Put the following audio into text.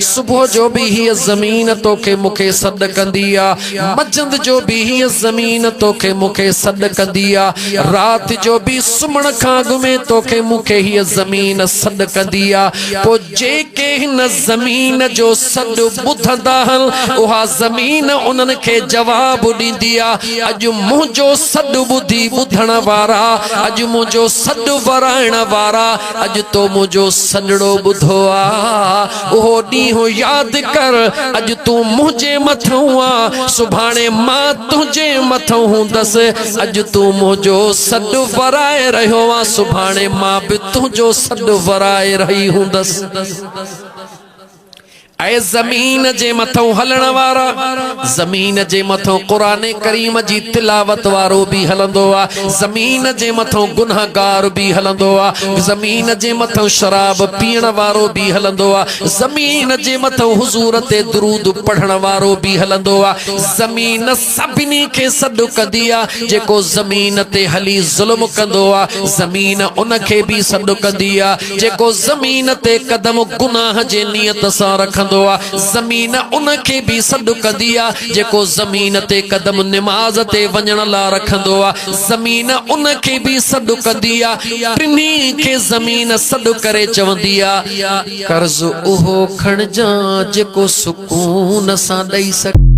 صبح جو به هيء زمين توکي مون کي سڏ ڪندي آ، منجهند جو به هيء زمين توکي مون کي سڏ ڪندي آ، رات جو به سمهڻ کان اڳ ۾ توکي مون کي هيء زمين سڏ ڪندي آ. پوء جيڪي هن زمين جو سڏ ٻڌندا هن، اها زمين انهن کي جواب ڏيندي آ، اڄ منهنجو سڏ ٻڌي ٻڌڻ وارا، اڄ منهنجو سڏ ورائڻ وارا، اڄ تو منهنجو سڏڙو ٻڌو آ، اهو ڏينهن ياد ڪر، اڄ تون منهنجي مٿئون آ، سڀاڻي مان تنهنجي مٿئون هوندس، اڄ تون منهنجو سڏ ورائي رهيو آن، سڀاڻي مان به تنهنجو سڏ ورائي رهي هوندس. اي زمين جي مٿئون هلڻ وارا! زمين جي مٿئون قرآن ڪريم جي تلاوت وارو به هلندو آ، زمين جي مٿئون گنهگار به هلندو آ، زمين جي مٿئون شراب پيئڻ وارو به هلندو آ، زمين جي مٿئون حضور تي درود پڙهڻ وارو به هلندو آ، زمين سڀني کي سڏ ڪندي آ، جيڪو زمين تي هلي ظلم ڪندو آ، زمين ان کي به سڏ ڪندي آ. جيڪو زمين تي قدم گناهه جي نيت سان رکندو آ، زمين ان کي به سڏ ڪندي آ، جيڪو زمين تي قدم نماز تي وڃڻ لا رکندو آ، زمين ان کي به سڏ ڪندي آ، ٽنهي کي زمين سڏ ڪري چوندي آ، قرض اهو کڻجان جيڪو سڪون سان ڏئي سگهي.